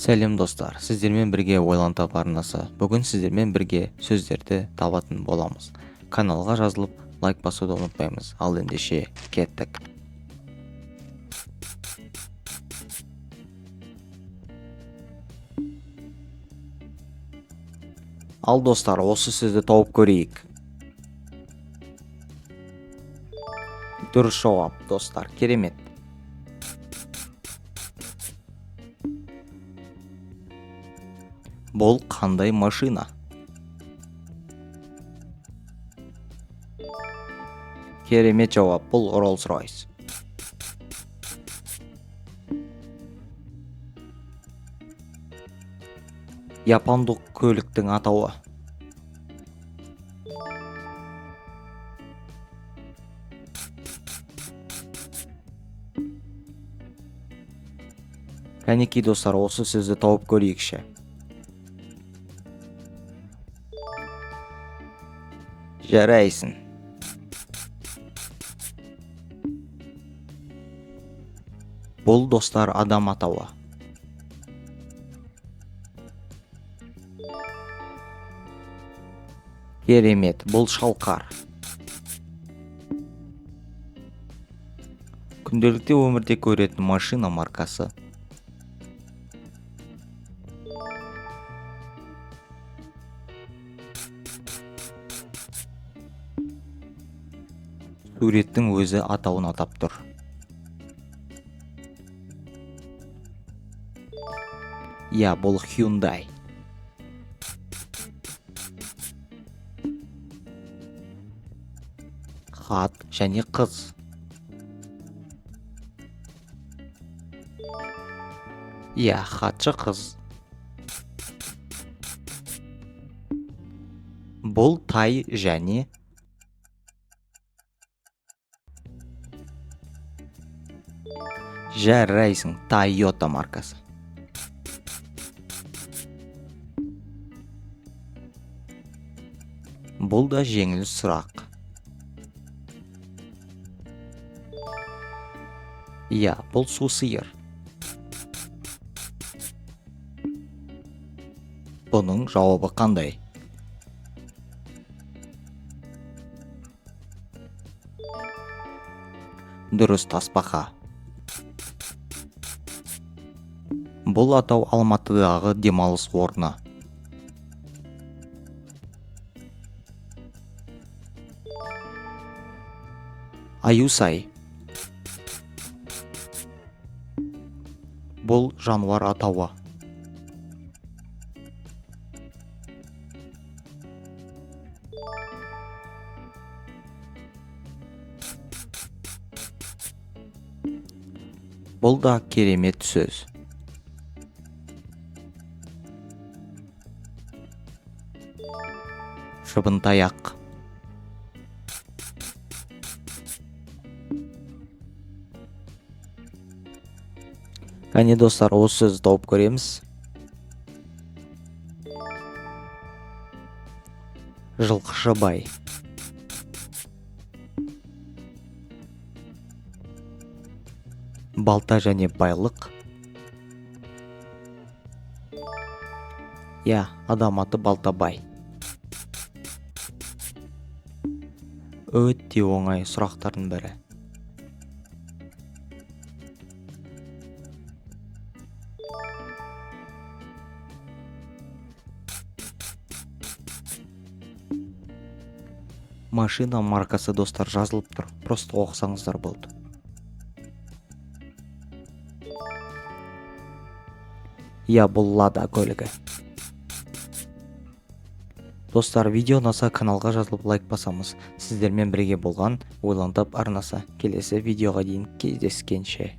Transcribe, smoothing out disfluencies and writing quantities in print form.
Сәлем, достар! Сіздермен бірге «Ойлан тап» арнасы. Бүгін сіздермен бірге сөздерді табатын боламыз. Каналға жазылып, лайк басуды ұмытпаймыз. Ал ендеше кеттік. Ал, достар, осы сөзді тауып көрейік. Дұрыс жауап, достар, керемет! Бұл қандай машина? Керемет жауап, бұл Rolls Royce. Япондық көліктің атауы. Кәнекей, достар, осы сөзді тауып көрейікші. Жарайсың! Бұл, достар, адам атауы. Керемет, бұл Шалқар. Күнделікті өмірде көретін машина маркасы. Суреттің өзі атауын атап тұр. Иә, бұл Hyundai. Хат және қыз. Иә, хатшы қыз. Бұл тай және Жарайсың, Тойота маркасы. Бұл да жеңіл сұрақ. Иә, бұл су сиыр. Бұның жауабы қандай? Дұрыс, тасбақа. Бұл атау Алматыдағы демалыс орны. Аюсай. Бұл жануар атауы. Бұл да керемет сөз. Шыбынтаяқ. Кәне, достар, осы сөзді тауып көреміз. Жылқышы бай. Балта және байлық. Иә, адам аты Балтабай. Өте оңай сұрақтардың бірі. Машина маркасы, достар, жазылып тұр, просто оқысаңыздар болды. Иә, бұл Лада көлігі. Достар, видео ұнаса, каналға жазылып, лайк басамыз. Сіздермен бірге болған «Ойлан тап» арнасы. Келесі видеоға дейін кездескенше!